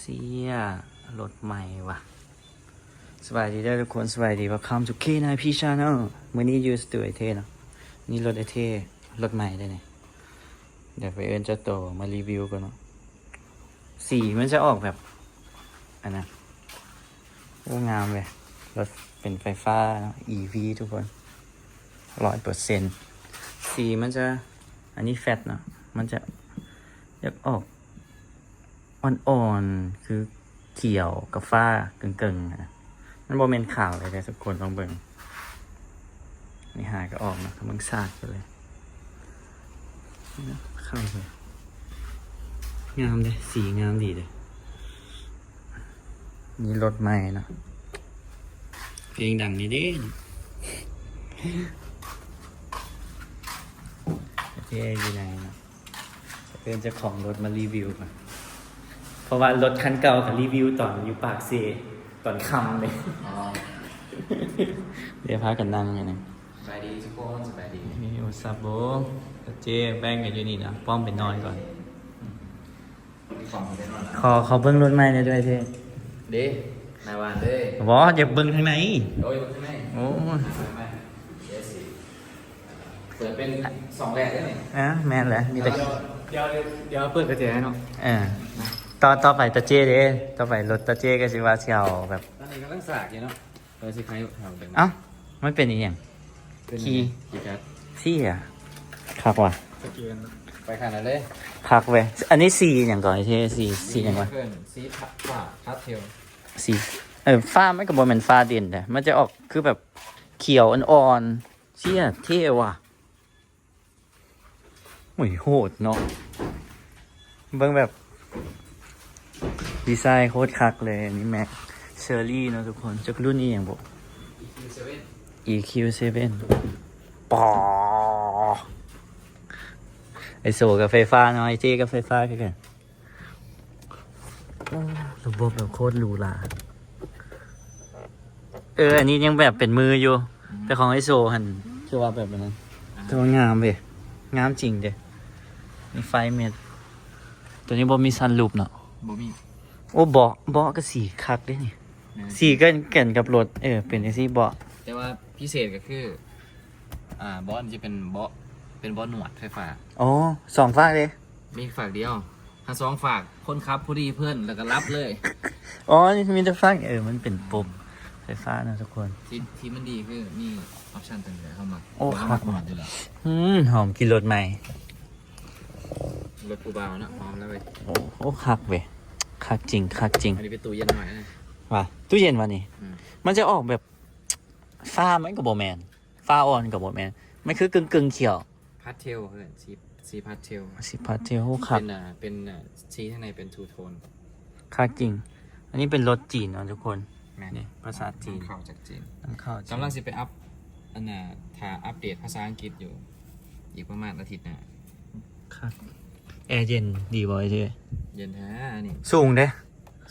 ເຊຍ ລົດໃໝ່ວ່ະ. ສະບາຍດີເດີທຸກຄົນ ສະບາຍດີ Welcome to K nine P Channel. ມື້ນີ້ຢູ່ສະຕູໄອເທເນາະ. ນີ້ລົດໄອເທ ລົດໃໝ່ເດ້ນີ້. ດຽວໄປເອີ້ນເຈົ້າໂຕມາຣີວິວກ່ອນເນາະ. ສີມັນຈະອອກແບບ ອັນນັ້ນ. ໂອ້ ງາມເວີຍ. ລົດເປັນໄຟຟ້າເນາະ ອີວີ ທຸກຄົນ ຮ້ອຍເປີເຊັນ. ສີມັນຈະ ອັນນີ້ແຟດເນາະ ມັນຈະຢາກອອກອ່ອນໆ ຄືຂຽວກັບຟ້າເກິ່ງໆ ນະ. ມັນບໍ່ແມ່ນຂາວເລີຍເດີທຸກຄົນ ລອງເບິ່ງ. ນີ້ຫາກໍອອກເນາະ ເບິ່ງສາດໄປເລີຍ. ເຂົ້າໄປ ງາມເດ້ ສີງາມດີເດ້. ນີ້ລົດໃໝ່ເນາະ ເພງດັງນີ້ເດ້. ໂອເຄ ຢູ່ໃນເນາະ ເອີ້ນເຈົ້າຂອງລົດມາຣີວິວກ່ອນ ເພາະວ່າລົດຄັນເກົ່າກໍຣີວິວຕອນຢູ່ປາກເຊ ຕອນຄ່ຳເດ້. ອໍ ເດ ພາກັນນັ່ງຢູ່ນີ້. ສະບາຍດີທຸກຄົນ ສະບາຍດີ. ເອີ What's up bro? ຕາເຈ້ ແບງກັນຢູ່ນີ້ນະ ປ້ອມໄປນອນກ່ອນ. ຂໍ ຂໍເບິ່ງລົດໃໝ່ແດ່ເດີເທ. ເດ້ ໜ້າບ້ານເດ້. ບໍ່ ຢາກເບິ່ງທາງໃນ. ໂອ້ຍ ເບິ່ງທາງໃນ. ໂອ້ຍ ມາ ມາ ເດຊິ ເປີດເປັນສອງແລກເດ້ນີ້. ອ່າ ແມ່ນແຫຼະ ມີແຕ່ ດຽວ ດຽວ ດຽວເປີດກະແຈໃຫ້ເນາະ. ເອີ ຕໍ່ ຕໍ່ໄປຕາເຈ້ເດ້ ຕໍ່ໄປລົດຕາເຈ້ກໍຊິວ່າຊິເອົາແບບ ຕອນນີ້ກຳລັງສາກຢູ່ເນາະ. ເອີ ຊິໄຂຖາມເບິ່ງ. ເອົ້າ ມັນເປັນອີ່ຫຍັງ? ເປັນ ຄີ ຄີກາດ. ເຊຍ ຄັກວ່ະ. ໄປຂ້າງນັ້ນເລີຍ. ຄັກເວີຍ. ອັນນີ້ສີຫຍັງກ່ອນ? ເທ ສີ ສີຫຍັງວະ? ເອີ້ນສີຟ້າ ຟ້າພາສເທວ. ສີ ເອີ ຟ້າມັນກໍບໍ່ແມ່ນຟ້າເດັ່ນເດ້ ມັນຈະອອກຄືແບບຂຽວອ່ອນໆ. ເຊຍ ເທ່ວ່ະ. ໂອ້ຍ ໂຫດເນາະ. ເບິ່ງແບບດີໄຊໂຄດຄັກເລີຍ. ອັນນີ້ແມັກເຊີຣີເນາະທຸກຄົນ. ຈັກລຸ້ນອີ່ຫຍັງບໍ່? ອີຄິວເຊເວັນ ອີຄິວເຊເວັນ. ປາ ໄອໂສກໍໄຟຟ້າເນາະ ໄອເຈ້ກໍໄຟຟ້າຄືກັນ. ໂອ້ ລະບົບແບບໂຄດຫຼູຫຼາ. ເອີ ອັນນີ້ຍັງແບບເປັນມືຢູ່ ອືມ ແຕ່ຂອງໄອໂສຫັ້ນຄືວ່າແບບນັ້ນ. ອ່າ ແຕ່ວ່າງາມເວີຍ ງາມຈິງເດ້. ມີໄຟເມັດ ຕົວນີ້ບໍ່ມີຊັນຣູບເນາະ. ບໍ່ມີ. ໂອ້ ເບາະ ເບາະກໍສີຄັກເດ້ນີ້. ແມ່ນ ສີກັນກັນກັບລົດ. ເອີ ເປັນຈັ່ງຊີ້ເບາະ. ແຕ່ວ່າພິເສດກໍຄື ອ່າ ເບາະນີ້ຈະເປັນເບາະ ເປັນເບາະນວດໄຟຟ້າ. ອໍ ສອງຟາກເດ້. ມີຟາກດຽວ ຖ້າສອງຟາກ ຄົນຂັບພໍດີເພິ່ນ ແລ້ວກໍຫຼັບເລີຍ. ອໍ ມີແຕ່ຟາກ ເອີ ມັນເປັນປົມໄຟຟ້າເນາະທຸກຄົນ. ທີ່ ທີ່ມັນດີຄືມີອອບຊັນຕົວນີ້ແຫຼະ ເຮົາມັກ. ໂອ້ ເຮົາມັກ ຄັກ ນອນຢູ່ແລ້ວ. ອືມ ຫອມກິ່ນລົດໃໝ່ ລົດຜູ້ບ່າວເນາະ ຫອມແລ້ວເວີຍ. ໂອ້ ໂອ້ ຄັກເວີຍ ຄັກຈິງ ຄັກຈິງ. ອັນນີ້ເປັນຕູ້ເຢັນໃໝ່ນະ. ວ່າ ຕູ້ເຢັນວ່ານີ້ ອືມ ມັນຈະອອກແບບ ຟ້າມັນກໍບໍ່ແມ່ນ ຟ້າອ່ອນກໍບໍ່ແມ່ນ ມັນຄືກຶ່ງໆຂຽວ. ພາສເທວ ເອີ້ນສີ ສີພາສເທວ. ສີພາສເທວ ໂອ້ ຄັກ. ເປັນ ເປັນສີທາງໃນເປັນທູໂທນ. ຄັກຈິງ. ອັນນີ້ເປັນລົດຈີນເນາະທຸກຄົນ. ແມ່ນ ນີ້ພາສາຈີນ ນຳເຂົ້າຈາກຈີນ ນຳເຂົ້າຈີນ. ກຳລັງຊິໄປອັບ ອັນນ່າ ຖ້າອັບເດດພາສາອັງກິດຢູ່ ອີກປະມານອາທິດໜ້າ. ຄັກ. ແອເຢັນດີບໍ່ ເອີຍ? ເຢັນແທ້. ອັນນີ້ສູງເດ້.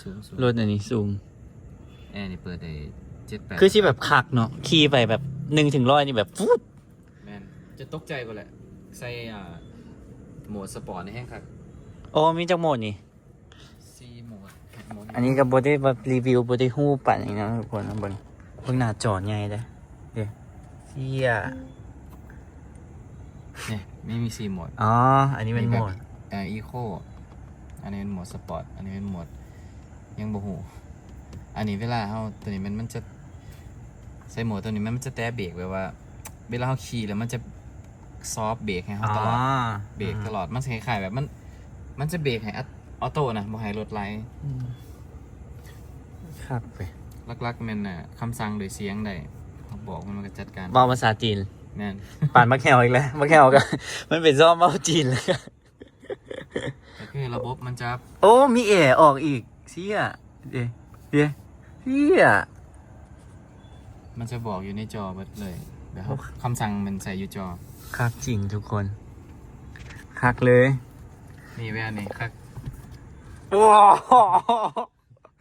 ສູງໆ ລົດອັນນີ້ສູງ. ແອນີ້ເປີດໄດ້ເຈັດແປດ ຄືຊິແບບຄັກເນາະ ຂີ່ໄປແບບໜຶ່ງເຖິງຮ້ອຍນີ້ແບບຟູດ. ແມ່ນ ຈະຕົກໃຈບໍ່ແຫຼະ ໃສ່ ອ່າ ໂໝດສະປອດນີ້ແຮງຄັກ. ໂອ້ ມີຈັກໂໝດນີ້? ສີ່ໂໝດ ແປດໂໝດ. ອັນນີ້ກໍບໍ່ໄດ້ແບບຣີວິວ ບໍ່ໄດ້ຮູ້ປານນີ້ເນາະທຸກຄົນ. ເບິ່ງ ເບິ່ງໜ້າຈໍໃຫຍ່ເດ້ ເດ້. ເຊຍ ນີ້ ມີ ມີສີ່ໂໝດ. ອໍ ອັນນີ້ແມ່ນໂໝດ ມີແບບ ເອີ ອີໂຄ ອັນນີ້ແມ່ນໂໝດສະປອດ ອັນນີ້ແມ່ນໂໝດ ຍັງບໍ່ຮູ້. ອັນນີ້ເວລາເຮົາ ຕົວນີ້ມັນ ມັນຈະ ໃສ່ໂໝດຕົວນີ້ ມັນ ມັນຈະແຕະເບຣກ ແບບວ່າເວລາເຮົາຂີ່ແລ້ວມັນຈະຊອບເບຣກໃຫ້ເຮົາຕະຫຼອດ. ອໍ ເບຣກຕະຫຼອດ. ອືມ ມັນຊິຄ້າຍໆແບບ ມັນ ມັນຈະເບຣກໃຫ້ອັດ ອໍໂຕ້ນະ ບໍ່ໃຫ້ລົດໄຫຼ. ອືມ ຄັກເວີຍ. ຫຼັກໆແມ່ນ ອ່າ ຄຳສັ່ງໂດຍສຽງໄດ້ ເຮົາບອກມັນ ມັນກໍຈັດການ. ເວົ້າພາສາຈີນ. ແມ່ນ. ປານບັກແຮວອີກແລ້ວ ບັກແຮວກໍ ມັນໄປຊອບເວົ້າຈີນເລີຍ. ກໍຄືລະບົບມັນຈະ ໂອ້ ມີແອອອກອີກ. ເຊຍ ເດ ເດ ເຊຍ. ມັນຈະບອກຢູ່ໃນຈໍເບິດເລີຍ ແບບ ໂອ້ ຄຳສັ່ງມັນໃສ່ຢູ່ຈໍ. ຄັກຈິງທຸກຄົນ ຄັກເລີຍ. ນີ້ແວ່ນນີ້ຄັກ. ວ້າວ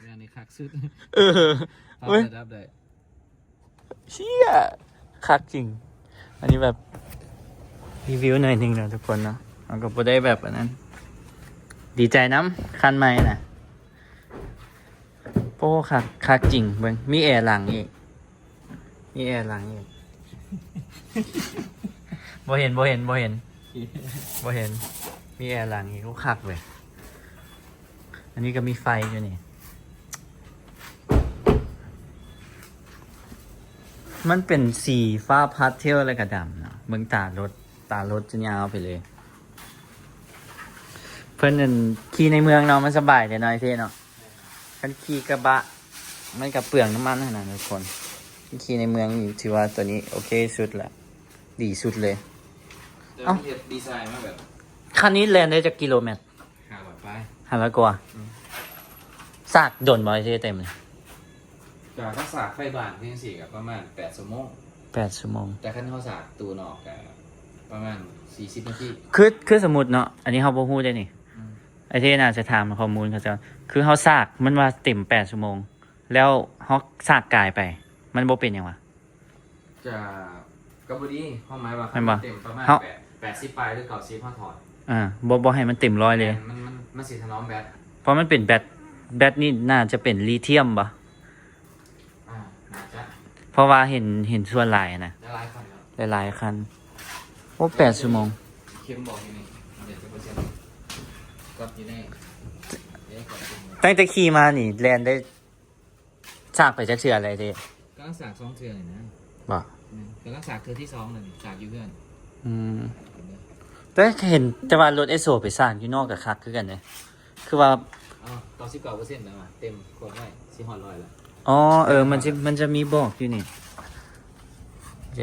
ແວ່ນນີ້ຄັກສຸດ. ເອີ ປັບ ເວີຍ ລະດັບໄດ້. ເຊຍ ຄັກຈິງ. ອັນນີ້ແບບຣີວິວໜ້ອຍໜຶ່ງເນາະທຸກຄົນເນາະ ມັນກໍບໍ່ໄດ້ແບບອັນນັ້ນ. ດີໃຈນຳຄັນໃໝ່ນະ. ໂອ້ ຄັກ ຄັກຈິງ ເບິ່ງ ມີແອຫຼັງອີກ ມີແອຫຼັງອີກ ບໍ່ເຫັນ ບໍ່ເຫັນ ບໍ່ເຫັນ ບໍ່ເຫັນ ມີແອຫຼັງອີກ ໂອ້ ຄັກເວີຍ ອັນນີ້ກໍມີໄຟຢູ່ນີ້ ມັນເປັນສີຟ້າພາສເທວ ແລ້ວກໍດຳເນາະ ເບິ່ງຕາລົດ ຕາລົດຈະຍາວໄປເລີຍ ເພິ່ນນັ້ນຂີ່ໃນເມືອງເນາະ ມັນສະບາຍເດ້ເນາະ ໄອ້ເທ່ເນາະ ຄັນຂີ່ກະບະ ມັນກະເປືອງນ້ຳມັນຫັ້ນນະທຸກຄົນ ຂີ່ໃນເມືອງນີ້ຖືວ່າໂຕນີ້ໂອເຄສຸດລະ ດີສຸດເລີຍ ແຕ່ມັນເຮັດດີໄຊມາແບບ ຄັນນີ້ແລ່ນໄດ້ຈັກກິໂລແມັດ? ຫ້າຮ້ອຍປາຍ ຫ້າຮ້ອຍກວ່າ ອືມ ສາກດົນບໍ່ ໄອ້ເທ່ ເຕັມນີ້? ກະ ຄັນສາກໄຟບ້ານຄືຈັ່ງຊີ້ກະປະມານແປດຊົ່ວໂມງ ແປດຊົ່ວໂມງ ແຕ່ຄັນເຮົາສາກຕູ້ນອກກະປະມານສີ່ສິບນາທີ ຄື ຄືສົມມຸດເນາະ ອັນນີ້ເຮົາບໍ່ຮູ້ເດ້ນີ້ ອືມ ໄອ້ເທ່ໜ້າຈະຖາມຂໍ້ມູນເຂົາເຈົ້າ ຄືເຮົາສາກ ມັນວ່າເຕັມແປດຊົ່ວໂມງ ແລ້ວເຮົາສາກກາຍໄປ ມັນບໍ່ເປັນຫຍັງຫວາ? ກະ ກະບໍ່ດີ ຄວາມໝາຍວ່າ ແມ່ນບໍ່? ຄັນເຕັມປະມານ ເຮົາ ແປດ ແປດສິບປາຍ ຫຼື ເກົ້າສິບ ເຮົາຖອດ ອ່າ ບໍ່ ບໍ່ໃຫ້ມັນເຕັມຮ້ອຍເລີຍ ແມ່ນ ມັນ ມັນ ມັນຊິຖະໜອມແບັດ ເພາະມັນເປັນແບັດ ແບັດນີ້ໜ້າຈະເປັນລີທຽມບໍ່? ອ່າ ໜ້າຈະ ເພາະວ່າເຫັນ ເຫັນສ່ວນຫຼາຍນະ ຫຼາຍໆຄັນແລ້ວ ຫຼາຍໆຄັນ ໂອ້ ແປດຊົ່ວໂມງ ເຂັມບອກຢູ່ນີ້ ເອົາເດ ຈັກເປີເຊັນ ກັບຢູ່ໃນ ເອີ ກັບຢູ່ໃນ ຕັ້ງແຕ່ຂີ່ມານີ້ແລ່ນໄດ້ ສາກໄປຈັກເທື່ອແລ້ວເດ? ກຳລັງສາກສອງເທື່ອນີ້ນະ ບໍ່? ແມ່ນ ກຳລັງສາກເທື່ອທີສອງແລ້ວນີ້ ສາກຢູ່ເຮືອນ ອືມ ແຕ່ເຫັນແຕ່ວ່າລົດເອສໂອໄປສາກຢູ່ນອກກະຄັກຄືກັນເດ້ ຄືວ່າ ເອົາ ເກົ້າສິບເກົ້າເປີເຊັນແລ້ວວ່າ ເຕັມຂວດໄວ້ ຊິຮອດຮ້ອຍແລ້ວ ອໍ ເອີ ມັນຈະ ມັນຈະມີບອກຢູ່ນີ້ ໂອເຄ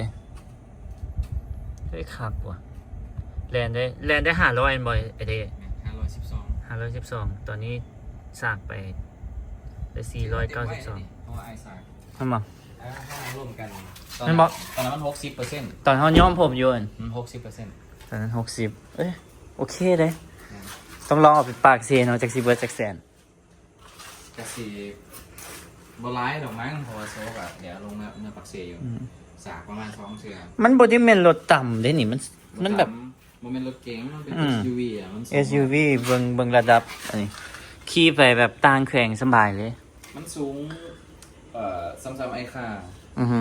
ເຮີ້ຍ ຄັກວ່າ ແລ່ນໄດ້ ແລ່ນໄດ້ຫ້າຮ້ອຍແມ່ນບໍ່ ໄອ້ເດ? ແມ່ນ ຫ້າຮ້ອຍສິບສອງ ຫ້າຮ້ອຍສິບສອງ ຕອນນີ້ສາກໄປໄດ້ສີ່ຮ້ອຍເກົ້າສິບສອງ ເພາະວ່າອ້າຍສາກ ແມ່ນບໍ່? ເອີ ເຮົານັ່ງລົມກັນ ຕອນ ແມ່ນບໍ່? ຕອນນັ້ນມັນຫົກສິບເປີເຊັນ ຕອນເຮົາຍ້ອມຜົມຢູ່ຫັ້ນ ອືມ ຫົກສິບເປີເຊັນ ຕອນນັ້ນຫົກສິບ ເອີຍ ໂອເຄເດ້ ແມ່ນ ຕ້ອງລອງເອົາໄປປາກເຊເນາະ ຈັກຊິເບິດຈັກແສນ ກະຊິບໍ່ຫຼາຍດອກມັງ ເພາະວ່າໂຊກະດຽວລົງເມືອ ເມືອປາກເຊຢູ່ ອືມ ສາກປະມານສອງເທື່ອ ມັນບໍ່ໄດ້ແມ່ນລົດຕ່ຳເດ້ນີ້ ມັນ ມັນແບບ ບໍ່ແມ່ນລົດເກັງ ມັນເປັນ ອືມ ເອສຢູວີອະ ມັນສູງ ເອສຢູວີ ເບິ່ງ ເບິ່ງລະດັບ ອັນນີ້ຂີ່ໄປແບບຕ່າງແຂວງສະບາຍເລີຍ ມັນສູງ ເອີ ສ່ຳໆໄອຄາ ອືຮຶ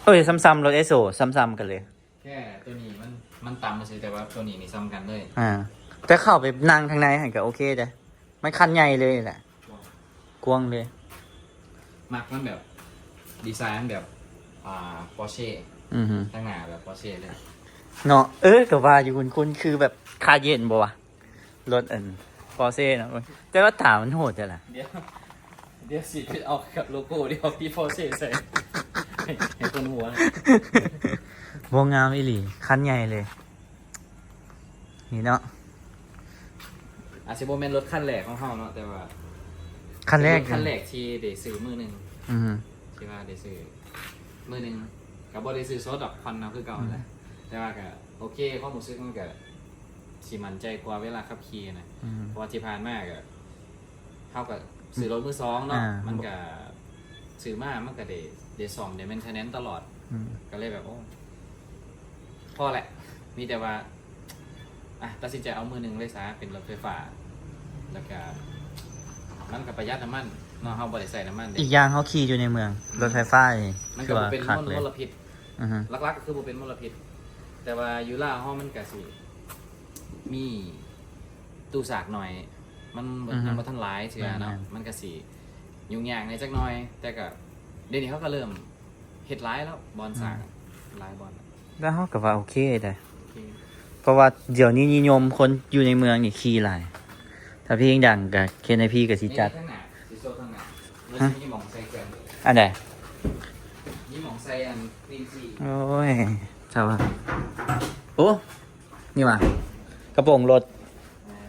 ເອີຍ ສ່ຳໆລົດເອສໂອ ສ່ຳໆກັນເລີຍ ແຄ່ໂຕນີ້ມັນ ມັນຕ່ຳຊື່ ແຕ່ວ່າໂຕນີ້ນີ້ສ່ຳກັນເລີຍ ອ່າ ແຕ່ເຂົ້າໄປນັ່ງທາງໃນຫັ້ນກະໂອເຄເດ້ ມັນຄັນໃຫຍ່ເລີຍແຫຼະ ກວ້າງເລີຍ ມັກມັນແບບ ດີໄຊມັນແບບ ອ່າ ປອເຊ່ ອືຮຶ ທາງໜ້າແບບປອເຊ່ເລີຍ ເນາະ ເອີ ກະວ່າຢູ່ ຄຸ້ນໆ ຄືແບບຄາເຢນບໍ່ວະ ລົດອັນປອເຊ່ເນາະ ແຕ່ວ່າຕາມັນໂຫດແທ້ລະ ດຽວ ດຽວຊິໄປເອົາກັບໂລໂກ້ ດຽວເອົາປີປອເຊ່ໃສ່ ໃຫ້ຄົນຫົວ ບໍ່ ງາມອີ່ຫຼີ ຄັນໃຫຍ່ເລີຍ ນີ້ເນາະ ອາດຊິບໍ່ແມ່ນລົດຄັນແລກຂອງເຮົາເນາະ ແຕ່ວ່າ ຄັນແລກ ເປັນລົດຄັນແລກທີ່ໄດ້ຊື້ມື້ໜຶ່ງ ອືຮຶ ທີ່ວ່າໄດ້ຊື້ມື້ໜຶ່ງ ກະບໍ່ໄດ້ຊື້ສົດດອກ ຜ່ອນເອົາຄືເກົ່າ ອືມ ແຫຼະ ແຕ່ວ່າກະໂອເຄ ຄວາມຮູ້ສຶກມັນກະຊິໝັ້ນໃຈກວ່າເວລາຂັບຂີ່ນະ ອືມ ເພາະວ່າທີ່ຜ່ານມາກະ ເຮົາກະຊື້ລົດມືສອງເນາະ ອ່າ ມັນກະຊື້ມາມັນກະໄດ້ ໄດ້ສ້ອມໄດ້ເມັນເທນແນນຕະຫຼອດ ອືມ ກະເລີຍແບບ ໂອ້ ພໍແຫຼະ ມີແຕ່ວ່າ ອ່ະ ຕັດສິນໃຈເອົາມືໜຶ່ງເລີຍຊະ ເປັນລົດໄຟຟ້າ ແລ້ວກະ ມັນກະປະຢັດນ້ຳມັນເນາະ ເຮົາບໍ່ໄດ້ໃຊ້ນ້ຳມັນເດ້ ອີກຢ່າງເຮົາຂີ່ຢູ່ໃນເມືອງ ອືມ ລົດໄຟຟ້ານີ້ ມັນກະບໍ່ເປັນ ຄືວ່າຄັກເລີຍ ມົນ ມົນລະພິດ ອືຮຶ ຫຼັກໆກະຄືບໍ່ເປັນມົນລະພິດ ແຕ່ວ່າຢູ່ລາວເຮົາມັນກະຊິ ມີຕູ້ສາກໜ້ອຍ ມັນບໍ່ ອືຮຶ ຍັງບໍ່ທັນຫຼາຍເທື່ອເນາະ ແມ່ນໆ ມັນກະຊິຫຍຸ້ງຍາກແດ່ຈັກໜ້ອຍ ແຕ່ກະ ດຽວນີ້ເຮົາກະເລີ່ມເຮັດຫຼາຍແລ້ວ ບ່ອນສາກ ອືມ ຫຼາຍບ່ອນ ແລ້ວເຮົາກະວ່າໂອເຄເດ້ ໂອເຄ ເພາະວ່າດຽວນີ້ນິຍົມຄົນຢູ່ໃນເມືອງນີ້ຂີ່ຫຼາຍ ຖ້າເພງດັງກະ ເຄເອັນໄອພີ ກະຊິຈັດ ນີ້ທາງໜ້າ ຊິໂຊທາງໜ້າ ແລ້ວຊິມີໝ່ອງໃສ່ເຄື່ອງ ອັນໃດ? ມີໝ່ອງໃສ່ອັນ ໂອ້ຍ ຊາວ ໂອ້ ນີ້ຫວາ ກະໂປງລົດ ແມ່ນ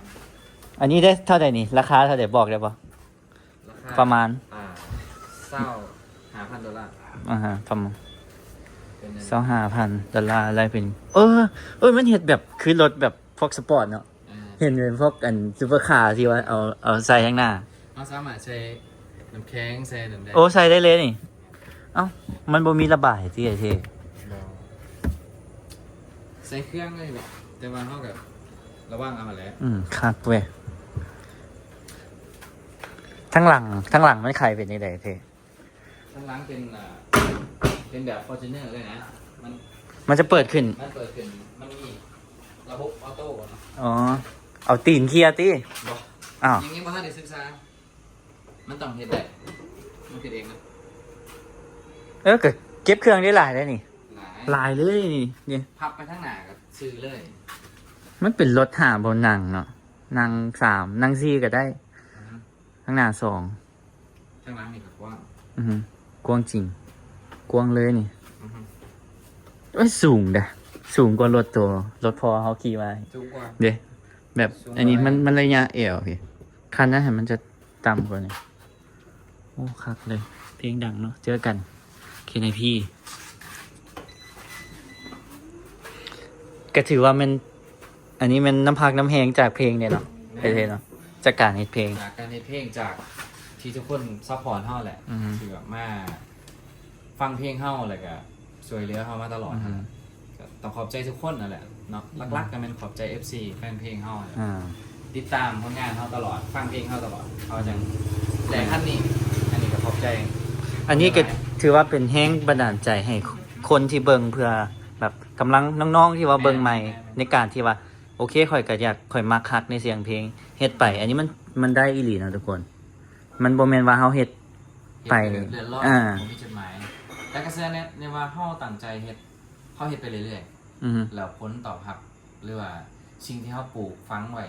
ອັນນີ້ໄດ້ເທົ່າໃດນີ້? ລາຄາເທົ່າໃດ ບອກໄດ້ບໍ່? ລາຄາ ປະມານ ອ່າ ຊາວຫ້າພັນໂດລາ ອ່າຮະ ປະມານ ເປັນເງິນ ຊາວຫ້າພັນໂດລາ ແລ້ວເປັນ ເອີ ເອີ ມັນເຮັດແບບຄືລົດແບບພວກສະປອດເນາະ ອ່າ ເຫັນເປັນພວກອັນຊຸບເປີຄາທີ່ວ່າເອົາ ເອົາໃສ່ທາງໜ້າ ເຮົາສາມາດໃສ່ນ້ຳແຂງ ໃສ່ນັ້ນໄດ້ ໂອ້ ໃສ່ໄດ້ເລີຍນີ້ ເອົ້າ ມັນບໍ່ມີລະບາຍຕິ ໄອ້ເທ່? ບໍ່ ໃສ່ເຄື່ອງເລີຍແຫຼະ ແຕ່ວ່າເຮົາກະລະວັງເອົາຫັ້ນແຫຼະ ອືມ ຄັກເວີຍ ແ ທາງຫຼັງ ທາງຫຼັງມັນໄຂເປັນຈັ່ງໃດເພ? ທາງຫຼັງເປັນ ອ່າ ເປັນແບບ Fortuner ເລີຍນະ ມັນ ມັນຈະເປີດຂຶ້ນ ມັນເປີດຂຶ້ນ ມັນມີລະບົບອອໂຕ້ເນາະ. ອໍ ເອົາຕີນເຄຍຕິ? ບໍ່ ອ້າວ ຍັງ ຍັງບໍ່ທັນໄດ້ສຶກສາ. ມັນຕ້ອງເຮັດໄດ້ ມັນເຮັດເອງນະ. ເອີ ກໍເກັບເຄື່ອງໄດ້ຫຼາຍເດ້ນີ້ ຫຼາຍ ຫຼາຍເລີຍນີ້ ນີ້ ພັບໄປທາງໜ້າກໍຊື່ເລີຍ. ມັນເປັນລົດຫ້າບ່ອນນັ່ງເນາະ ນັ່ງສາມ ນັ່ງສີ່ກໍໄດ້ ອືຮຶ ທາງໜ້າສອງ ທາງຫຼັງນີ້ກໍກວ້າງ ອືຮຶ ກວ້າງຈິງ ກວ້າງເລີຍນີ້ ອືຮຶ ໂອ້ຍ ສູງເດ້ ສູງກວ່າລົດໂຕ ລົດພໍ່ເຮົາຂີ່ມາ ສູງກວ່າເດ້ ແບບ ສູງກວ່າ ອັນນີ້ມັນ ມັນໄລຍະແອວພີ້ ຄັນນັ້ນໃຫ້ມັນຈະ ຕ່ຳກວ່ານີ້. ໂອ້ ຄັກເລີຍ ເພງດັງເນາະ ເຈີກັນ ເຄນໄອພີ ກໍຖືວ່າແມ່ນ ອັນນີ້ແມ່ນນ້ຳພັກນ້ຳແຮງຈາກເພງເດ້ເນາະ ແມ່ນ ເພງເນາະ ຈາກການເຮັດເພງ ຈາກການເຮັດເພງ ຈາກທີ່ທຸກຄົນຊັບພອດເຮົາແຫຼະ ອືຮຶ ທີ່ແບບມາ ຟັງເພງເຮົາ ແລ້ວກະຊ່ວຍເຫຼືອເຮົາມາຕະຫຼອດ ອືມ ກໍຕ້ອງຂອບໃຈທຸກຄົນນັ້ນແຫຼະເນາະ ອືມ ຫຼັກໆກໍແມ່ນຂອບໃຈເອັຟຊີ ແຟນເພງເຮົາ ອ່າ ຕິດຕາມຜົນງານເຮົາຕະຫຼອດ ຟັງເພງເຮົາຕະຫຼອດ ເຮົາຈັ່ງ ອືມ ໄດ້ຄັນນີ້ ອັນນີ້ກໍຂອບໃຈ ອັນນີ້ກໍຖືວ່າເປັນແຮງບັນດານໃຈໃຫ້ຄົນທີ່ເບິ່ງ ເພື່ອແບບກຳລັງນ້ອງໆທີ່ວ່າເບິ່ງໃໝ່ ແມ່ນໆໆ ໃນການທີ່ວ່າ ໂອເຄ ຂ້ອຍກໍຢາກ ຂ້ອຍມັກຮັກໃນສຽງເພງ ເຮັດໄປ ອັນນີ້ມັນ ມັນໄດ້ອີ່ຫຼີເນາະທຸກຄົນ ມັນບໍ່ແມ່ນວ່າເຮົາເຮັດ ເຮັດໄປ ໄປເລື່ອນລອຍ ອ່າ ບໍ່ມີຈຸດໝາຍ ແຕ່ກໍເຊື່ອແນ່ ແນ່ວ່າເຮົາຕັ້ງໃຈເຮັດ ເຮົາເຮັດໄປເລື້ອຍໆ ອືຮຶ ແລ້ວຜົນຕອບຮັບ ຫຼືວ່າສິ່ງທີ່ເຮົາປູກຝັງໄວ້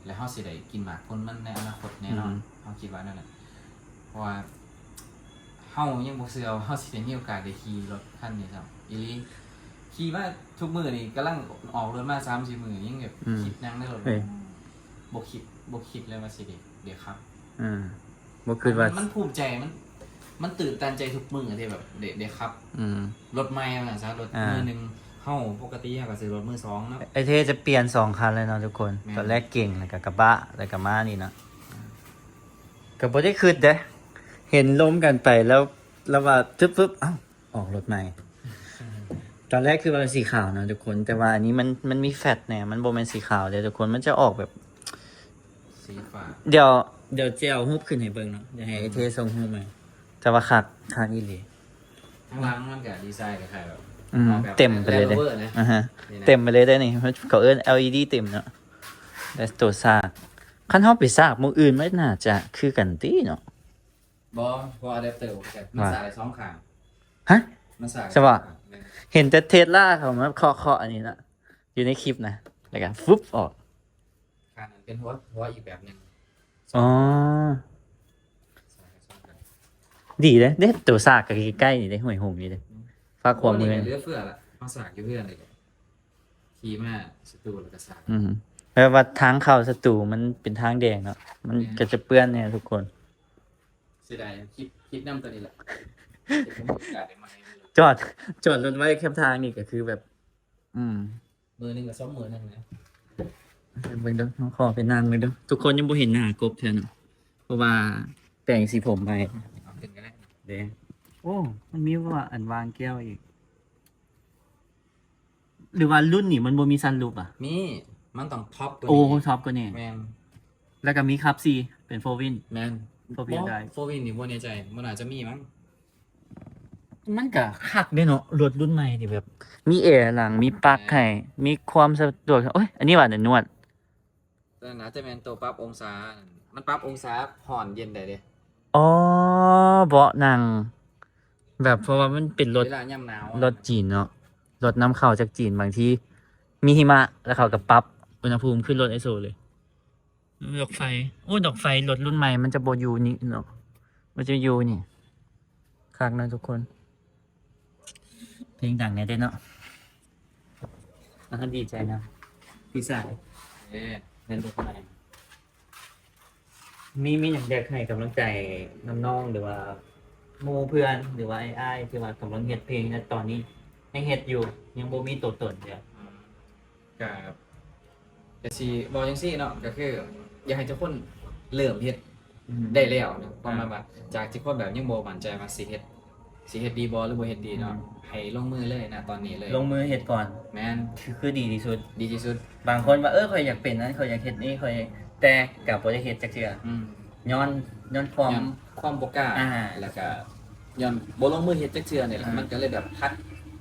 ແລ້ວເຮົາຊິໄດ້ກິນໝາກຜົນມັນໃນອະນາຄົດແນ່ນອນ ອືຮຶ ເຮົາຄິດວ່າແນວນັ້ນ ເພາະວ່າເຮົາຍັງບໍ່ເຊື່ອວ່າເຮົາຊິໄດ້ມີໂອກາດໄດ້ຂີ່ລົດຄັນນີ້ຊ້ຳອີ່ຫຼີ ຂີ່ມາທຸກມື້ນີ້ ກຳລັງອອກລົດມາສາມສີ່ມື້ ຍັງແບບ ອືມ ຄິດຫຍັງໃນລົດ ເອີ ບໍ່ຄິດ ບໍ່ຄິດເລີຍວ່າຊິໄດ້ ໄດ້ຂັບ ອ່າ ບໍ່ຄິດວ່າ ມັນ ມັນພູມໃຈ ມັນ ມັນຕື່ນຕັນໃຈທຸກມື້ທີ່ແບບໄດ້ ໄດ້ຂັບ ອືມ ລົດໃໝ່ວ່າຊັ້ນຊະ ລົດ ອ່າ ມືໜຶ່ງ ເຮົາປົກກະຕິເຮົາກໍຊື້ລົດມືສອງເນາະ ໄອ້ເທຈະປ່ຽນສອງຄັນເລີຍເນາະທຸກຄົນ ແມ່ນ ຕອນແລກເກັງ ແລ້ວກໍກະບະ ແລ້ວກໍມານີ້ເນາະ ອ່າ ກໍບໍ່ໄດ້ຄິດເດ້ ເຫັນລົມກັນໄປແລ້ວ ແລ້ວວ່າ ປຶບ ອ້າວ ອອກລົດໃໝ່ ຕອນແລກຄືວ່າເປັນສີຂາວເນາະທຸກຄົນ ແຕ່ວ່າອັນນີ້ມັນ ມັນມີແຟດແດ່ ມັນບໍ່ແມ່ນສີຂາວເດ້ທຸກຄົນ ມັນຈະອອກແບບ ສີຟ້າ ດຽວ ດຽວຈະເອົາຮູບຂຶ້ນໃຫ້ເບິ່ງເນາະ ດຽວໃຫ້ ອືມ ເທສົ່ງຮູບມາ ແຕ່ວ່າຄັກ ຄັກອີ່ຫຼີ ທາງຫຼັງມັນກະດີໄຊຄ້າຍໆແບບ ອືມ ອອກແບບ ເຕັມໄປເລີຍເດ້ Land Rover ນະ ອ່າຮະ ນີ້ນະ ເຂົາເອີ້ນ ແອລອີດີ ເຕັມເນາະ ແລະ ໂຕສາກ ຄັນເຮົາໄປສາກໝ່ອງອື່ນ ມັນໜ້າຈະຄືກັນຕິເນາະ. ບໍ່ ເພາະອາແດັບເຕີ ມັນ ວ່າ ສາກໄດ້ສອງຂ້າງ ຮະ ມັນສາກໄດ້ ສະເພາະ ສອງຂ້າງ ແມ່ນ ເຫັນແຕ່ເທສລາເຂົາມາເຄາະໆອັນນີ້ນະ ຢູ່ໃນຄລິບນະ ແລ້ວກໍຟຶບອອກ ຂ້າງນັ້ນເປັນຫົວ ຫົວອີກແບບໜຶ່ງ ອໍ ສາກໄດ້ສອງຂ້າງ ດີເດ້ ເດ້ ໂຕສາກກໍໃກ້ໆນີ້ເດ້ ຫ້ວຍຫົງນີ້ເດ້ ອືມ ຝາກຂວາມື ໂອ້ ນີ້ເຫຼືອເຟືອລະ ມາສາກຢູ່ເຮືອນນີ້ ຂີ່ມາສະຕູແລ້ວກໍສາກ ອືມ ແບບວ່າທາງເຂົ້າສະຕູມັນເປັນທາງແດງເນາະ ມັນ ແມ່ນ ກໍຈະເປື້ອນແດ່ທຸກຄົນ ເສຍດາຍ ຄິດ ຄິດນຳຕົວນີ້ແຫຼະ ເຮັດໃຫ້ມີໂອກາດໄດ້ໃໝ່ ຈອດ ຈອດລົດໄວ້ແຄມທາງນີ້ກໍຄືແບບ ອືມ ມື້ໜຶ່ງກໍສອງມື້ໜຶ່ງນະ ເບິ່ງເດີ ເຮົາຂໍໄປນັ່ງເບິ່ງເດີ ທຸກຄົນຍັງບໍ່ເຫັນໜ້າກົບເທື່ອເນາະ ເພາະວ່າແປງສີຜົມໃໝ່ ເອົາຂຶ້ນກໍໄດ້ເດ້ ໂອ້ ມັນມີວ່າອັນວາງແກ້ວອີກ ຫຼືວ່າລຸ້ນນີ້ມັນບໍ່ມີຊັນຣູບອະ? ມີ ມັນຕ້ອງທັອບກວ່າ ໂອ້ ນີ້ ທັອບກວ່ານີ້ ແມ່ນ ແລ້ວກໍມີຂັບສີ່ ເປັນໂຟວີນ ແມ່ນ ໂຟວີນ ບໍ່ ໄດ້ ໂຟວີນນີ້ບໍ່ແນ່ໃຈ ມັນອາດຈະມີມັ້ງ ມັນກໍຄັກເດ້ເນາະ ລົດລຸ້ນໃໝ່ທີ່ແບບມີແອຫຼັງ ມີປັກໃຫ້ ແມ່ນ ມີຄວາມສະດວກ ໂອ້ຍ ອັນນີ້ວ່ານວດ ແຕ່ໜ້າຈະແມ່ນໂຕປັບອົງສາ ມັນປັບອົງສາຮ້ອນເຢັນໄດ້ເດ້ ອໍ ເບາະນັ່ງ ແບບ ເພາະວ່າມັນເປັນລົດ ເວລາຍາມໜາວ ລົດຈີນເນາະ ລົດນຳເຂົ້າຈາກຈີນ ບາງທີມີຫິມະ ແລ້ວເຂົາກໍປັບອຸນຫະພູມຂຶ້ນລົດໄອໂຊເລີຍ ດອກໄຟ ໂອ້ ດອກໄຟລົດລຸ້ນໃໝ່ມັນຈະບໍ່ຢູ່ນີ້ເນາະ ມັນຈະຢູ່ນີ້ ຄັກນະທຸກຄົນ ເພງດັງແດ່ເດ້ເນາະ ອ່າ ດີໃຈນຳ ພີ່ຊາຍ ເອີ ເຫັນລົດໃໝ່ ມີ ມີຫຍັງຢາກໃຫ້ກຳລັງໃຈນ້ອງໆ ຫຼືວ່າໝູ່ເພື່ອນ ຫຼືວ່າອ້າຍໆ ທີ່ວ່າກຳລັງເຮັດເພງໃນຕອນນີ້ ຍັງເຮັດຢູ່ ຍັງບໍ່ມີຕົວຕົນເທື່ອ? ອືມ ກະ ກະຊິເວົ້າຈັ່ງຊີ້ເນາະ ກະຄືຢາກໃຫ້ທຸກຄົນເລີ່ມເຮັດ ອືມ ໄດ້ແລ້ວເນາະ ປະມານວ່າ ອ່າ ຈາກທີ່ຄົນແບບຍັງບໍ່ໝັ້ນໃຈວ່າຊິເຮັດ ຊິເຮັດດີບໍ່ ຫຼືບໍ່ເຮັດດີເນາະ ອືມ ໃຫ້ລົງມືເລີຍນະ ຕອນນີ້ເລີຍ ລົງມືເຮັດກ່ອນ ແມ່ນ ຄື ຄືດີທີ່ສຸດ ດີທີ່ສຸດ ບາງຄົນວ່າ ເອີ ຂ້ອຍຢາກເປັນນັ້ນ ຂ້ອຍຢາກເຮັດນີ້ ຂ້ອຍ ແຕ່ກໍບໍ່ໄດ້ເຮັດຈັກເທື່ອ ອືມ ຍ້ອນ ຍ້ອນຄວາມ ຍ້ອນຄວາມບໍ່ກ້າ ອ່າ ແລ້ວກະຍ້ອນບໍ່ລົງມືເຮັດຈັກເທື່ອນີ້ແຫຼະ ອ່າ ມັນກໍເລີຍແບບພັກ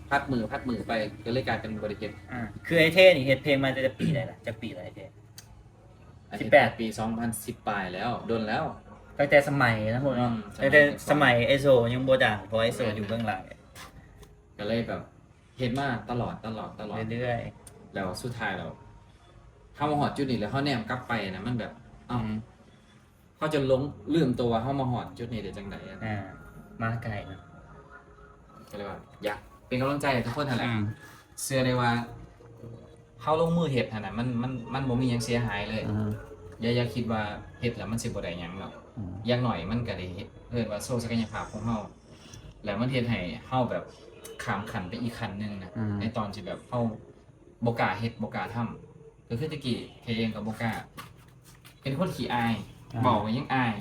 ພັກມື ພັກມືໄປ ກໍເລີຍກາຍເປັນບໍ່ໄດ້ເຮັດ ອ່າ ຄືໄອ້ເທນີ້ເຮັດເພງມາແຕ່ຈັກປີແລ້ວລະ? ຈັກປີແລ້ວໄອ້ເທ? ສິບແປດ ປີ ສອງພັນສິບ ປາຍແລ້ວ ດົນແລ້ວ ຕັ້ງແຕ່ສະໄໝນະພວກເນາະ ອືມ ຕັ້ງແຕ່ສະໄໝ ສະໄໝໄອ້ໂຊຍັງບໍ່ດັງ ເພາະໄອ້ໂຊ ແມ່ນ ຢູ່ເບື້ອງຫຼັງ ກໍເລີຍແບບເຮັດມາຕະຫຼອດ ຕະຫຼອດ ຕະຫຼອດ ເລື້ອຍໆ ແລ້ວສຸດທ້າຍແລ້ວ ເຮົາມາຮອດຈຸດນີ້ແລ້ວ ເຮົາແນມກັບໄປນະ ມັນແບບ ເອົ້າ ອືມ ເຮົາຈົນຫຼົງລືມໂຕວ່າເຮົາມາຮອດຈຸດນີ້ໄດ້ຈັ່ງໃດ ອ່າ ມາໄກເນາະ ກໍເລີຍວ່າຢາກເປັນກຳລັງໃຈໃຫ້ທຸກຄົນຫັ້ນແຫຼະ ອືມ ເຊື່ອໄດ້ວ່າເຮົາລົງມືເຮັດຫັ້ນນະ ມັນ ມັນ ມັນບໍ່ມີຫຍັງເສຍຫາຍເລີຍ ອືມ ຢ່າ ຢ່າຄິດວ່າເຮັດແລ້ວມັນຊິບໍ່ໄດ້ຫຍັງດອກ ອືມ ຢ່າງໜ້ອຍມັນກໍໄດ້ເຮັດ ເອີ້ນວ່າໂຊສັກກະຍະພາບຂອງເຮົາ ແລ້ວມັນເຮັດໃຫ້ເຮົາແບບຂ້າມຂັ້ນໄປອີກຂັ້ນໜຶ່ງນະ ອືມ ໃນຕອນທີ່ແບບເຮົາ ບໍ່ກ້າເຮັດ ບໍ່ກ້າທຳ ກໍຄືແຕ່ກີ້ເຄເອງກໍບໍ່ກ້າ ເປັນຄົນຂີ້ອາຍ ອ່າ ເວົ້າກໍຍັງອາຍ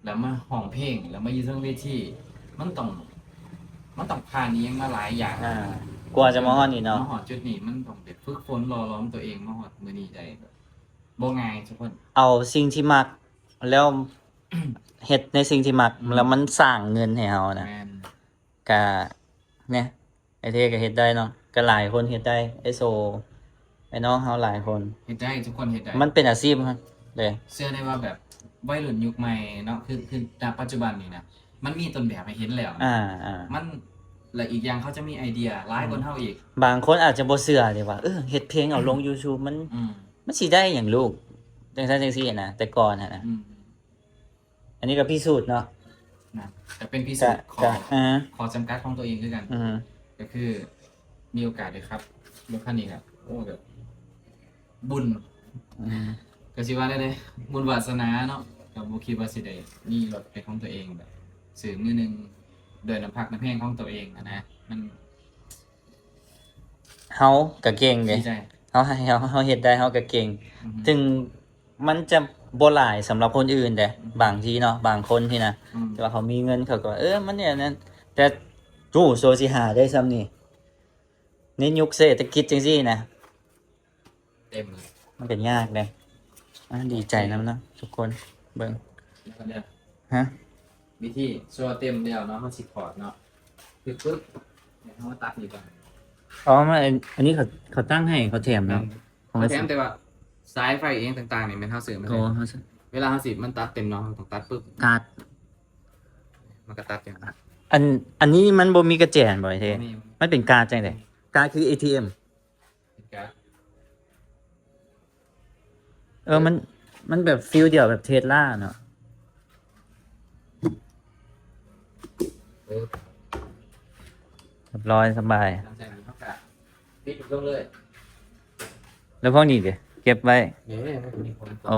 ແລ້ວມາຮ້ອງເພງ ແລ້ວມາຢູ່ເທິງເວທີ ມັນຕ້ອງ ມັນຕ້ອງຜ່ານອີ່ຫຍັງມາຫຼາຍຢ່າງ ອ່າ ກວ່າຈະມາຮອດນີ້ເນາະ ມາຮອດຈຸດນີ້ ມັນຕ້ອງໄດ້ຝຶກຝົນຫຼໍ່ຫຼອມຕົວເອງມາຮອດມື້ນີ້ໄດ້ ແບບບໍ່ງ່າຍທຸກຄົນ ເອົາສິ່ງທີ່ມັກ ແລ້ວເຮັດໃນສິ່ງທີ່ມັກ ອືມ ແລ້ວມັນສ້າງເງິນໃຫ້ເຮົານະ ແມ່ນ ກະ ແນະ ໄອ້ເທກໍເຮັດໄດ້ເນາະ ກໍຫຼາຍຄົນເຮັດໄດ້ ໄອ້ໂຊ ໄອ້ນ້ອງເຮົາຫຼາຍຄົນ ເຮັດໄດ້ ທຸກຄົນເຮັດໄດ້ ມັນເປັນອາຊີບເດ້ ເຊື່ອໄດ້ວ່າແບບໄວລຸ້ນຍຸກໃໝ່ເນາະ ຄື ຄື ນະ ປັດຈຸບັນນີ້ນະ ມັນມີຕົ້ນແບບໃຫ້ເຫັນແລ້ວນະ ອ່າໆ ມັນ ແລະ ອີກຢ່າງເຂົາຈະມີໄອເດຍຫຼາຍກວ່າເຮົາອີກ ບາງຄົນອາດຈະບໍ່ເຊື່ອເດ້ວ່າ ເອີ ເຮັດເພງເອົາລົງຢູທູບ ມັນ ອືມ ມັນຊິໄດ້ຫຍັງລູກ ຈັ່ງຊັ້ນຈັ່ງຊີ້ນະ ແຕ່ກ່ອນຫັ້ນນະ ອືມ ອັນນີ້ກໍພິສູດເນາະ ນະ ກໍເປັນພິສູດ ກະ ຂອງ ກະ ອ່າ ຂໍ້ຈຳກັດຂອງຕົວເອງຄືກັນ ອືມ ກໍຄືມີໂອກາດໄດ້ຂັບລົດຄັນນີ້ກໍ ໂອ້ ແບບບຸນ ອືມ ກໍຊິວ່າໄດ້ເດ້ ບຸນວາສະໜາເນາະ ກໍບໍ່ຄິດວ່າຊິໄດ້ມີລົດເປັນຂອງຕົວເອງ ແບບຊື້ມືໜຶ່ງ ດ້ວຍນ້ຳພັກນ້ຳແຮງຂອງຕົວເອງຫັ້ນນະ ມັນ ເຮົາກໍເກັ່ງເດ້ ດີໃຈ ເຮົາ ເຮົາ ເຮົາເຮັດໄດ້ ເຮົາກໍເກັ່ງ ອືຮຶ ເຖິງມັນຈະບໍ່ຫຼາຍສຳລັບຄົນອື່ນເດ້ ອືຮຶ ບາງທີເນາະ ບາງຄົນທີ່ນະ ອືມ ທີ່ວ່າເຂົາມີເງິນ ເຂົາກໍວ່າ ເອີ ມັນແນວນັ້ນ ແຕ່ ໂອ້ ໂຊຊິຫາໄດ້ຊ່ຳນີ້ ໃນຍຸກເສດຖະກິດຈັ່ງຊີ້ນະ ເຕັມເລີຍ ມັນກໍຍາກເດ້ ອ່າ ດີໃຈນຳເນາະທຸກຄົນ ເບິ່ງ ແລ້ວກໍເດີ ຮະ ວິທີ ໂຊເຕັມແລ້ວເນາະ ເຮົາຊິຖອດເນາະ ປຶບ ປຶບ ແລ້ວເຮົາມາຕັດນີ້ກ່ອນ ອໍ ມັນ ອັນ ອັນນີ້ເຂົາ ເຂົາຕັ້ງໃຫ້ ເຂົາແຖມເນາະ ແມ່ນ ຂອງ ເຂົາແຖມ ແຕ່ວ່າສາຍໄຟອີ່ຫຍັງຕ່າງໆນີ້ແມ່ນເຮົາຊື້ມາ ໂອ້ ເຮົາຊື້ ເວລາເຮົາຊິ ມັນຕັດເຕັມເນາະ ເຮົາຕ້ອງຕັດປຶບ ຕັດ ມັນກໍຕັດຢ່າງ ອັນ ອັນນີ້ມັນບໍ່ມີກະແຈນບໍ່ ໄອ້ເທ? ບໍ່ມີ ມັນເປັນກາດຈັ່ງໃດ? ກາດຄືເອທີເອັມ ເປັນກາດ ເອີ ມັນ ມັນແບບຟີລດຽວແບບເທສລາເນາະ ເອີ ຮຽບຮ້ອຍ ສະບາຍ ຫຼັງຈາກນັ້ນເຮົາກໍປິດລົງເລີຍ ແລ້ວພວກນີ້ເດ ເກັບໄວ້ ເອີ ມັນກໍມີຂອງ ໂອ້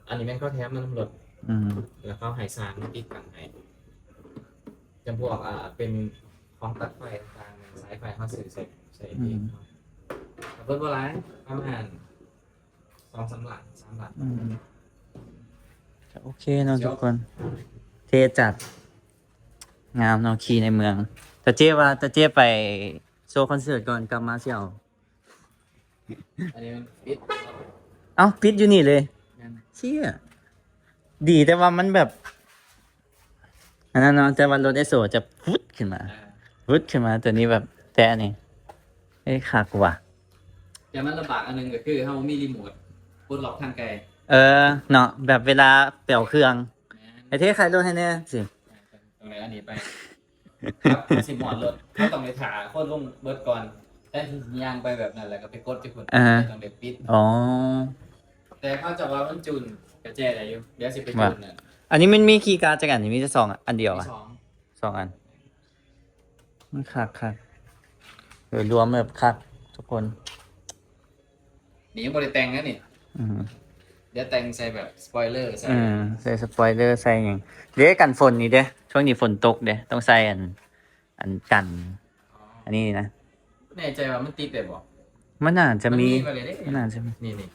ອັນນີ້ແມ່ນເຂົາແຖມມານຳລົດ ອືມ ແລ້ວເຂົາໃຫ້ຊ່າງມາຕິດຕັ້ງໃຫ້ ຈຳພວກ ອ່າ ເປັນຂອງຕັດໄຟຕ່າງໆ ສາຍໄຟເຮົາຊື້ໃສ່ ໃສ່ເອງ ອືມ ເນາະ ກໍເບິດບໍ່ຫຼາຍ ປະມານສອງສາມລ້ານ ສາມລ້ານ ອືມ ກໍໂອເຄເນາະທຸກຄົນ ເທ່ຈັດ ງາມເນາະ ຂີ່ໃນເມືອງ ຕາເຈ້ວ່າ ຕາເຈ້ໄປໂຊຄອນເສີດກ່ອນ ກັບມາຊິເອົາ ອັນນີ້ມັນປິດ ເອົ້າ ປິດຢູ່ນີ້ເລີຍ ແມ່ນ ເຊຍ ດີແຕ່ວ່າມັນແບບ ອັນນັ້ນເນາະ ແຕ່ວ່າລົດເອສໂອຈະຟຶດຂຶ້ນມາ ອ່າ ຟຶດຂຶ້ນມາ ຕົວນີ້ແບບແຕະນີ້ ເອີຍ ຄັກວ່ະ ແຕ່ມັນລຳບາກອັນໜຶ່ງກໍຄືເຮົາບໍ່ມີຣີໂມດປົດລັອກທາງໄກ ເອີ ເນາະ ແບບເວລາໄປເອົາເຄື່ອງ ແມ່ນ ໄອ້ເທຂາຍລົດໃຫ້ແດ່ ຊິ ຕ້ອງໄດ້ອັນນີ້ໄປ ຄັບ ຊິມອດລົດ ເຮົາຕ້ອງໄດ້ຖ້າຄົນລົງເບິດກ່ອນ ແທນທີ່ຊິຍ່າງໄປແບບນັ້ນ ແລ້ວກໍໄປກົດຢູ່ພຸ້ນ ອ່າ ຕ້ອງໄດ້ປິດ ອໍ ແຕ່ເຂົາເຈົ້າວ່າມັນຈູນກະແຈໄດ້ຢູ່ ດຽວຊິໄປຈູນນັ້ນ ອັນນີ້ມັນມີຄີກາດຈັກອັນ? ມີແຕ່ສອງອັນດຽວ ມີ ອ່ະ ສອງ ສອງອັນ ມັນຄັກໆ ໂດຍລວມແບບຄັກທຸກຄົນ. ນີ້ຍັງບໍ່ໄດ້ແຕ່ງນະນີ້ ອືມ ດຽວແຕ່ງໃສ່ແບບສະປອຍເລີໃສ່ ເອີ ໃສ່ສະປອຍເລີໃສ່ຫຍັງ ເດ້ ກັນຝົນນີ້ເດ້ ຊ່ວງນີ້ຝົນຕົກເດ້ ຕ້ອງໃສ່ອັນ ອັນກັນ ອໍ ອັນນີ້ນະ ແນ່ໃຈວ່າມັນຕິດໄດ້ບໍ່? ມັນໜ້າຈະມີ ມັນມີໄວ້ເລີຍເດ້ ມັນໜ້າຈະມີ ນີ້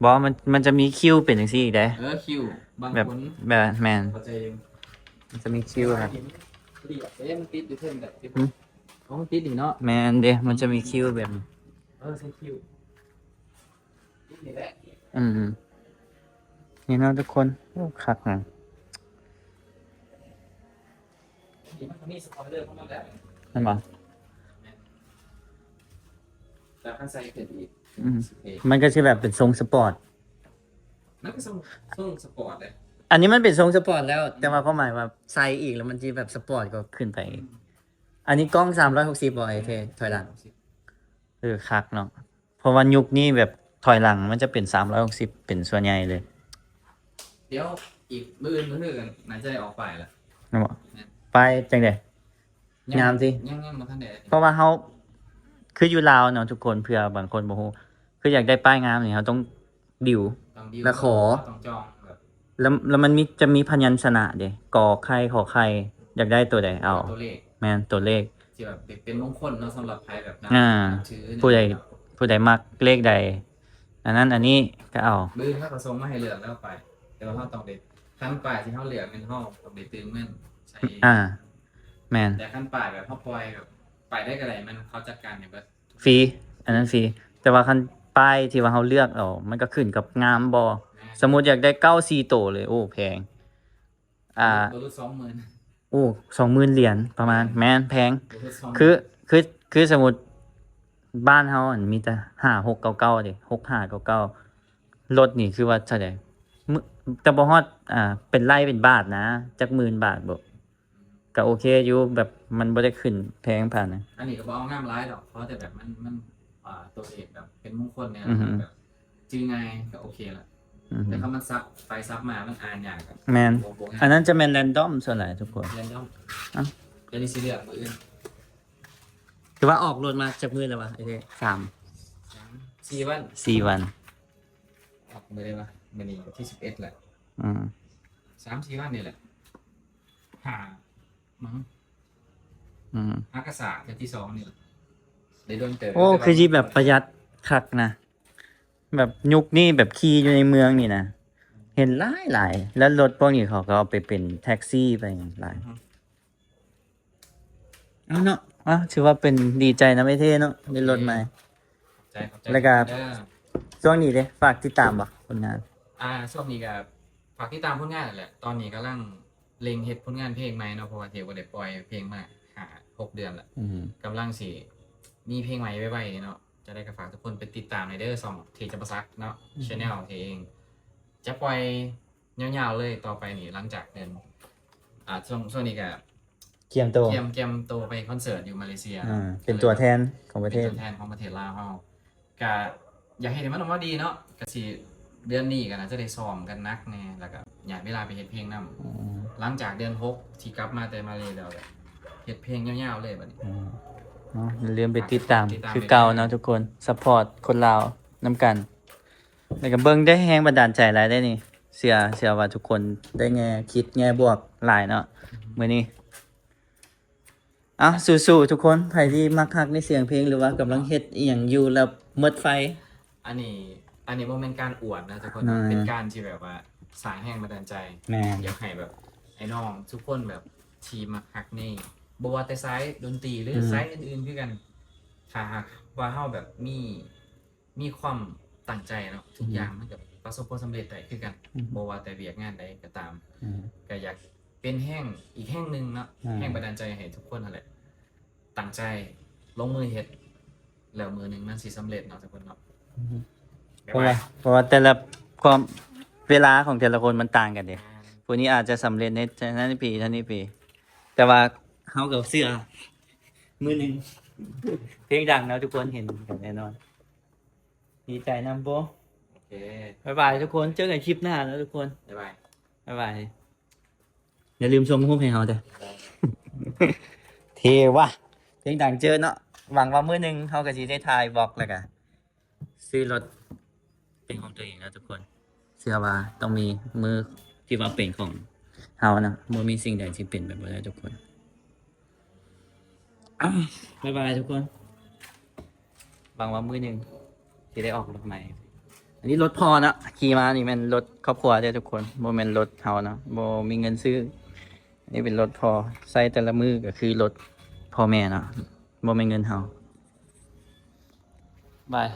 ໆ ບໍ່ ມັນ ມັນຈະມີຄິ້ວເປັນຈັ່ງຊີ້ອີກເດ້ ເອີ ຄິ້ວ ບາງ ແບບ ຄົນ ແບບ ແມ່ນ ເຂົ້າໃຈຢູ່ ມັນຈະມີຄິ້ວຫັ້ນ ເດ້ ມັນຕິດຢູ່ເທິງແບບ ຫື? ອໍ ມັນຕິດນີ້ເນາະ ແມ່ນເດ້ ມັນຈະມີຄິ້ວແບບ ເອີ ໃສ່ຄິ້ວ ຕິດນີ້ແຫຼະ ອືມ ນີ້ເນາະທຸກຄົນ. ໂອ້ ຄັກນະ ມັນກໍມີສະປອຍເລີເຂົ້າມາແລ້ວ ແມ່ນບໍ່? ແມ່ນ ແຕ່ຄັນໃສ່ຂຶ້ນອີກ ອືມ ມັນຊິເທ່ ມັນກໍຊິແບບເປັນຊົງສະປອດ ມັນກໍຊົງ ຊົງສະປອດເດ້. ອັນນີ້ມັນເປັນຊົງສະປອດແລ້ວ ອືມ ແຕ່ວ່າຄວາມໝາຍວ່າໃສ່ອີກແລ້ວມັນຊິແບບສະປອດກວ່າຂຶ້ນໄປອີກ. ອືມ ອັນນີ້ກ້ອງສາມຮ້ອຍຫົກສິບບໍ່ ໄອ້ເທ່? ຖອຍຫຼັງ ສາມຮ້ອຍຫົກສິບ ເອີ ຄັກເນາະ. ເພາະວ່າຍຸກນີ້ແບບຖອຍຫຼັງມັນຈະເປັນສາມຮ້ອຍຫົກສິບເປັນສ່ວນໃຫຍ່ເລີຍ. ດຽວອີກມື້ອື່ນມື້ຮືກໍໜ້າຈະໄດ້ອອກປ້າຍລະ ແມ່ນບໍ່? ແມ່ນ ປ້າຍຈັ່ງໃດ? ຍັງ ງາມຕິ? ຍັງ ຍັງບໍ່ທັນໄດ້ ເພາະວ່າເຮົາ ຄືຢູ່ລາວເນາະທຸກຄົນ ເພື່ອບາງຄົນບໍ່ຮູ້ ຄືຢາກໄດ້ປ້າຍງາມນີ້ ເຮົາຕ້ອງ ດິວ ຕ້ອງດິວ ແລ້ວຂໍ ຕ້ອງຈອງແບບ ແລ້ວ ແລ້ວມັນມີ ຈະມີພະຍັນຊະນະເດ້ ກໍໄຂ່ ຂໍໄຂ່ ຢາກໄດ້ຕົວໃດເອົາ ຕົວເລກ ແມ່ນ ຕົວເລກ ທີ່ແບບເປັນ ເປັນມົງຄົນເນາະ ສຳລັບໃຜແບບນັບ ອ່າ ນັບຖື ຜູ້ໃດ ຜູ້ໃດມັກເລກໃດ ອັນນັ້ນອັນນີ້ກໍເອົາ. ມື້ອື່ນເຂົາກໍສົ່ງມາໃຫ້ເລືອກແລ້ວໄປ ແຕ່ວ່າເຮົາຕ້ອງໄດ້ ຄັນປ້າຍທີ່ເຮົາເລືອກແມ່ນເຮົາຕ້ອງໄດ້ຕື່ມເງິນໃສ່ເອງ ອ່າ ແມ່ນ ແຕ່ຄັນປ້າຍແບບເຮົາປ່ອຍແບບ ປ້າຍໃດກໍໄດ້ ແມ່ນເຂົາຈັດການໃຫ້ເບິດ. ຟຣີ ອັນນັ້ນຟຣີ ແຕ່ວ່າຄັນປ້າຍທີ່ວ່າເຮົາເລືອກເອົາ ມັນກໍຂຶ້ນກັບງາມບໍ່. ແມ່ນ ສົມມຸດຢາກໄດ້ເກົ້າສີ່ໂຕເລີຍ ໂອ້ ແພງ ອ່າ ໂຕລະສອງໝື່ນ ໂອ້ ສອງໝື່ນຫຼຽນປະມານ ແມ່ນ ແມ່ນແພງ ໂຕລະສອງໝື່ນ ຄື ຄື ຄືສົມມຸດບ້ານເຮົາຫັ້ນມີແຕ່ຫ້າຫົກເກົ້າເກົ້າເດ້ ຫົກຫ້າເກົ້າເກົ້າ ລົດນີ້ຄືວ່າເທົ່າໃດ ມື້ ແຕ່ບໍ່ຮອດ ອ່າ ເປັນໄລ່ເປັນບາດນະ ຈັກໝື່ນບາດບໍ່. ກໍໂອເຄຢູ່ ແບບມັນບໍ່ໄດ້ຂຶ້ນແພງປານນັ້ນ. ອັນນີ້ກໍບໍ່ເອົາງາມຫຼາຍດອກ ຂໍແຕ່ແບບມັນ ມັນ ອ່າ ຕົວເອງແບບເປັນມົງຄົນແດ່ ອືຮຶ ແບບຈື່ງ່າຍກໍໂອເຄລະ ອືຮຶ ແຕ່ຄັນມັນສັບໄປສັບມາ ມັນອ່ານຍາກ ແມ່ນ ບໍ່ ບໍ່ງ່າຍ ອັນນັ້ນຈະແມ່ນແຣນດອມສ່ວນຫຼາຍທຸກຄົນ ແຣນດອມ. ເອົ້າ ດຽວນີ້ຊິເລືອກມື້ອື່ນ ຖືວ່າອອກລົດມາຈັກມື້ແລ້ວວະ ໄອ້ເດ້? ສາມ ສາມ ສີ່ວັນ ສີ່ວັນ ອອກມື້ໃດວະ? ມື້ນີ້ວັນທີສິບເອັດແລ້ວ ອືມ ສາມສີ່ວັນນີ້ແຫຼະ ຫາ ມັງ ອືມ ຫາກະສາກເທື່ອທີສອງນີ້ແຫຼະ ໄດ້ດົນເຕີບ. ໂອ້ ແຕ່ວ່າ ຄືຊິແບບປະຢັດຄັກນະ ແບບຍຸກນີ້ແບບຂີ່ຢູ່ໃນເມືອງນີ້ນະ ເຫັນຫຼາຍໆ ແລ້ວລົດພວກນີ້ເຂົາກໍເອົາໄປເປັນແທັກຊີໄປຫຍັງຫຼາຍ. ອືຮຶ ເອົາເນາະ ເອົາ ຖືວ່າເປັນ ດີໃຈນຳໄອ້ເທ່ເນາະ ໄດ້ລົດໃໝ່. ຂອບໃຈ ຂອບໃຈ ແລ້ວກະ ເດີ ຊ່ວງນີ້ເດ້ ຝາກຕິດຕາມບໍ່ ຜົນງານ? ອ່າ ຊ່ວງນີ້ກະຝາກຕິດຕາມຜົນງານຫັ້ນແຫຼະ ຕອນນີ້ກຳລັງເລັ່ງເຮັດຜົນງານເພງໃໝ່ເນາະ ເພາະວ່າເທວບໍ່ໄດ້ປ່ອຍເພງມາຫ້າຫົກເດືອນລະ ອືມ ກຳລັງຊິມີເພງໃໝ່ໄວໆນີ້ເນາະ. ຈັ່ງໃດກໍຝາກທຸກຄົນໄປຕິດຕາມແດ່ເດີ ຊ່ອງເທຈຳປາສັກເນາະ ອືມ ແຊນແນວເທເອງ ຈະປ່ອຍຍາວໆເລີຍຕໍ່ໄປນີ້ ຫຼັງຈາກເດືອນ ອ່າ ຊ່ວງ ຊ່ວງນີ້ກະ ກຽມໂຕ ກຽມ ກຽມໂຕໄປຄອນເສີດຢູ່ມາເລເຊຍ ອ່າ ເປັນຕົວແທນຂອງປະເທດ ເປັນຕົວແທນຂອງປະເທດລາວເຮົາ ກະຢາກເຮັດໃຫ້ມັນອອກມາດີເນາະ ກະຊິ ເດືອນນີ້ກໍໜ້າຈະໄດ້ຊ້ອມກັນໜັກແດ່ ແລ້ວກໍຫຍັດເວລາໄປເຮັດເພງນຳ ອືມ ຫຼັງຈາກເດືອນຫົກທີ່ກັບມາແຕ່ມາເລແລ້ວ ເຮັດເພງຍາວໆເລີຍບັດນີ້ ອືມ ເນາະ ຢ່າລືມໄປຕິດຕາມ ຕິດຕາມຄືເກົ່າເນາະທຸກຄົນ ຊັບພອດຄົນລາວນຳກັນ ແລ້ວກໍເບິ່ງໄດ້ແຮງບັນດານໃຈຫຼາຍເດ້ນີ້ ເຊື່ອ ເຊື່ອວ່າທຸກຄົນໄດ້ແງ່ຄິດແງ່ບວກຫຼາຍເນາະ ອືມ ມື້ນີ້. ເອົາ ສູ້ໆທຸກຄົນ ໃຜທີ່ມັກຮັກໃນສຽງເພງ ຫຼືວ່າກຳລັງເຮັດອີ່ຫຍັງຢູ່ແລ້ວໝົດໄຟ ອັນນີ້ ອັນນີ້ບໍ່ແມ່ນການອວດນະທຸກຄົນ ອືມ ເປັນການທີ່ແບບວ່າສ້າງແຮງບັນດານໃຈ ແມ່ນ ຢາກໃຫ້ແບບໄອ້ນ້ອງທຸກຄົນແບບທີ່ມັກຮັກນີ້ ບໍ່ວ່າແຕ່ສາຍດົນຕີ ຫຼື ອືມ ສາຍອື່ນໆຄືກັນ ຖ້າຫາກວ່າເຮົາແບບມີ ມີຄວາມຕັ້ງໃຈເນາະ ທຸກ ອືມ ຢ່າງມັນກໍປະສົບຜົນສຳເລັດໄດ້ຄືກັນ ອືມ ບໍ່ວ່າແຕ່ວຽກງານໃດກໍຕາມ ອືມ ກໍຢາກເປັນແຮງ ອີກແຮງໜຶ່ງເນາະ ອ່າ ແຮງບັນດານໃຈໃຫ້ທຸກຄົນຫັ້ນແຫຼະ ຕັ້ງໃຈລົງມືເຮັດ ແລ້ວມື້ໜຶ່ງມັນຊິສຳເລັດເນາະທຸກຄົນເນາະ ອືມ ເພາະວ່າ ເພາະວ່າແຕ່ລະຄວາມ ເວລາຂອງແຕ່ລະຄົນມັນຕ່າງກັນເດ້ ອ່າ ຜູ້ນີ້ອາດຈະສຳເລັດໃນ ໃນປີ ເທົ່ານີ້ປີ ແຕ່ວ່າເຮົາກໍເຊື່ອ ມື້ໜຶ່ງເພງດັງເນາະ ທຸກຄົນເຫັນກັນແນ່ນອນ. ດີໃຈນຳໂບ ໂອເຄ ບາຍບາຍທຸກຄົນ ເຈີກັນຄລິບໜ້າເນາະທຸກຄົນ ບາຍບາຍ ບາຍບາຍ ຢ່າລືມສົ່ງຮູບໃຫ້ເຮົາເດີ ເທ່ວະ ເພງດັງເຈີເນາະ ຫວັງວ່າມື້ໜຶ່ງເຮົາກໍຊິໄດ້ຖ່າຍວລັອກ ແລ້ວກໍຊື້ລົດເປັນຂອງຕົວເອງເນາະທຸກຄົນ ເຊື່ອວ່າຕ້ອງມີມື້ທີ່ວ່າເປັນຂອງເຮົານະ ບໍ່ມີສິ່ງໃດທີ່ເປັນໄປບໍ່ໄດ້ທຸກຄົນ. ອ້າວ ບາຍບາຍທຸກຄົນ ຫວັງວ່າມື້ໜຶ່ງຊິໄດ້ອອກລົດໃໝ່. ອັນນີ້ລົດພໍ່ເນາະ ຂີ່ມານີ້ແມ່ນລົດຄອບຄົວເດີທຸກຄົນ ບໍ່ແມ່ນລົດເຮົາເນາະ ບໍ່ມີເງິນຊື້. ອັນນີ້ເປັນລົດພໍ່ ໃຊ້ແຕ່ລະມື້ກໍຄືລົດພໍ່ແມ່ເນາະ ບໍ່ແມ່ນເງິນເຮົາ. ບາຍ.